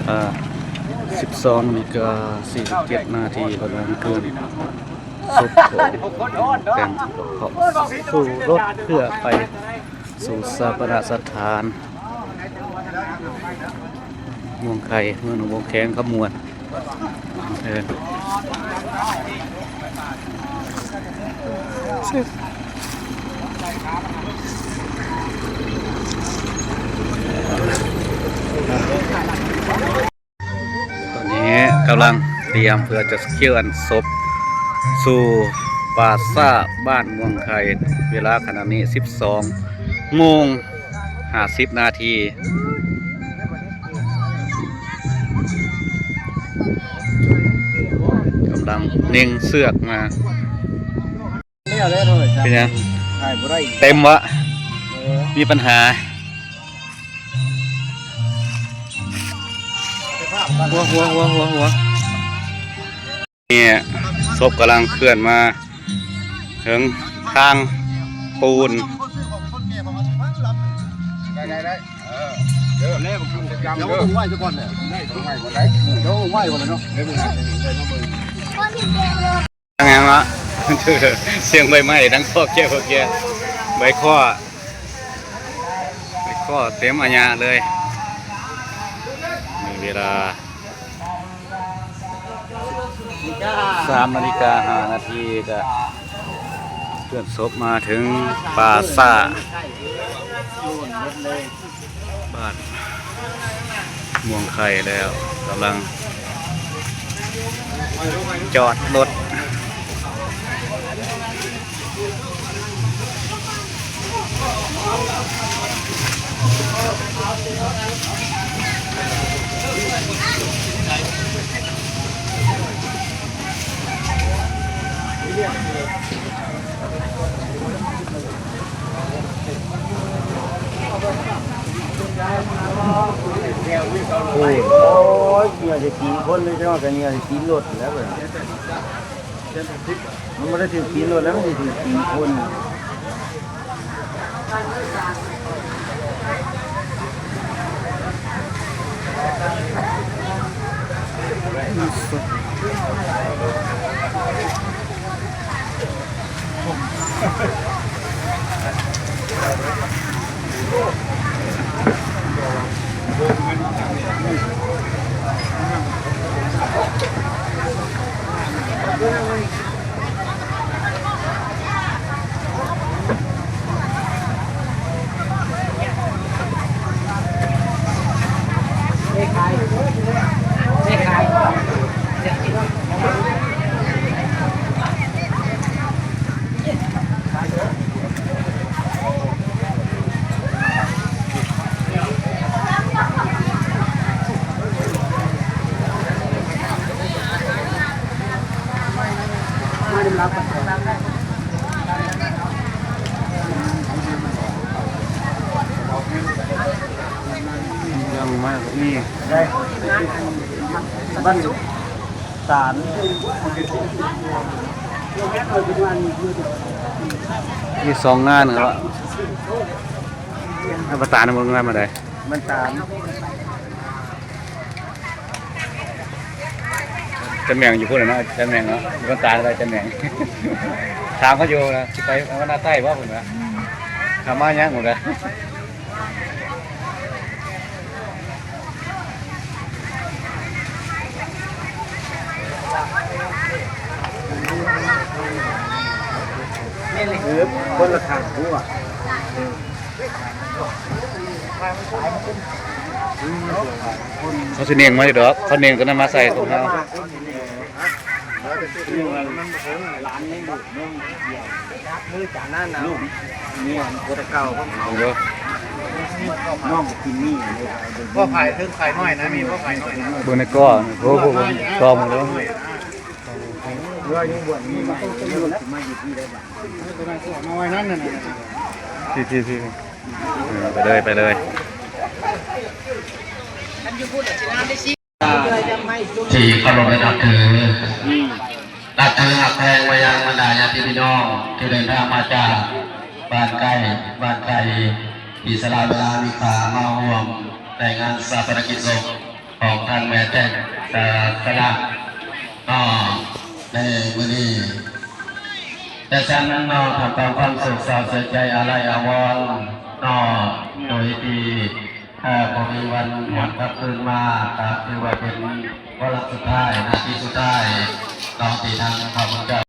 ອ່າ ສິບສອງນາລິກາສີ່ສິບເຈັດນາທີ ກຳລັງເຄື່ອນສົບຂອງແຕ່ງເຂົ້າສູ່ລົດເພື່ອໄປສູ່ຊາປະນະສະຖານ ມ່ວງໄຂ່ ເມືອງໜອງບົວແຄງ ຄຳມ່ວນ. ເອີ ຕອນນີ້ກຳລັງຕຽມເພື່ອຈະເຄື່ອນສົບສູ່ປ່າຊ້າບ້ານມ່ວງໄຂ່ ເວລາຂະນະນີ້ສິບສອງໂມງຫ້າສິບນາທີ. ກຳລັງເນັ່ງເຊືອກມາ. ເປັນຫຍັງ? ຖ່າຍບໍ່ໄດ້ອີກ. ເຕັມວະ? ເອີ ມີປັນຫາ. ຫົວ ຫົວ ຫົວ ຫົວ ຫົວ. ນີ້ ສົບກຳລັງເຄື່ອນມາເຖິງທາງປູນ. ໄດ້ ໄດ້ ໄດ້ ເອີ ເດີ ເດີ ເດີ ເດີ ໄວ້ຊະກ່ອນເດີ ໄດ້ ໄດ້ ໄດ້ ເດີ ໄວ້ກ່ອນເນາະ ເດີ ເດີ ເດີ ເດີ ເດີ ເດີ ເດີ ເດີ ເດີ ເດີ ເດີ ເດີ ຫຍັງວະ? ສຽງໃບໄມ້ດັງຄອກແກ້ວຄອກແກ້ວ ໃບຄໍ້ ໃບຄໍ້ເຕັມອາຍະເລີຍ. ມີເວລາສາມນາລິກາຫ້ານາທີ ກະເຄື່ອນສົບມາເຖິງປ່າຊ້າ ບ້ານມ່ວງໄຂ່ແລ້ວ ກຳລັງຈອດລົດ. ໂອ້ຍ ໂອ້ຍ ເຫຍື້ອໃສ່ຕີນຄົນເລີຍ ເຈົ້າກໍເຫຍື້ອໃສ່ຕີນລົດແລ້ວເບິ່ງ ມັນບໍ່ໄດ້ຖືກຕີນລົດແລ້ວ ມັນຊິຖືກຕີນຄົນ. ຍັງມານີ້ ໄດ້ ບ້ານຕານ ມີສອງງານແລ້ວ ແລ້ວບ້ານຕານ ເບິ່ງງານມາໄດ້ ບ້ານຕານ. ຈຳແໜ່ງຢູ່ພຸ້ນແຫຼະເນາະ ຈຳແໜ່ງເນາະ ຢູ່ບ້ານຕານກໍໄດ້ຈຳແໜ່ງ ຖາມເຂົາຢູ່ນະ ຊິໄປວັດນາໃຕ້ບໍ່ພຸ້ນນະ ຖາມມາຍັງພຸ້ນນະ. ເອີ ຄົນລະຂ້າງຫົວ. ເຂົາຊິເນັ່ງມາຢູ່ດອກ ເຂົາເນັ່ງຕົວນັ້ນມາໃສ່ຂອງເຮົາ ເອີ ນ້ອງກິນນີ້ ພໍ່ພາຍເທິງພາຍນ້ອຍນະ ມີພໍ່ພາຍນ້ອຍ ເບິ່ງໃນກ້ອງ ໂອ້ໂຫ ຊອມເບິ່ງເດີ ເຮືອຍັງບວດມີໃໝ່ ເຮືອຊິມາຢູ່ທີ່ໄດ້ບາດ ມາໄວ້ນັ້ນນະ ທີ່ ທີ່ ທີ່ ເອີ ໄປເລີຍ ໄປເລີຍ ທີ່ເຄົາລົບ ແລະ ນັບຖື ນັບຖືຮັກແພງມາຍັງບັນດາຍາດຕິພີ່ນ້ອງ ທີ່ເດີນທາງມາຈາກບ້ານໃກ້ບ້ານໄກ ທີ່ສະຫຼະເວລາມີຄ່າມາຮ່ວມໃນງານຊາປະນະກິດສົບຂອງທ່ານ ແຕ່ສະຫຼະເນາະ ໃນມື້ນີ້ ແຕ່ສະນັ້ນເນາະ ທ່າມກາງຄວາມໂສກເສົ້າເສຍໃຈອາໄລອາວອນເນາະ ໂດຍທີ່ ເອີ ບໍ່ມີວັນຫວນກັບຄືນມາ ກໍຖືວ່າເປັນວາລະສຸດທ້າຍ ນາທີສຸດທ້າຍເນາະ ທີ່ທາງຂ້າພະເຈົ້າ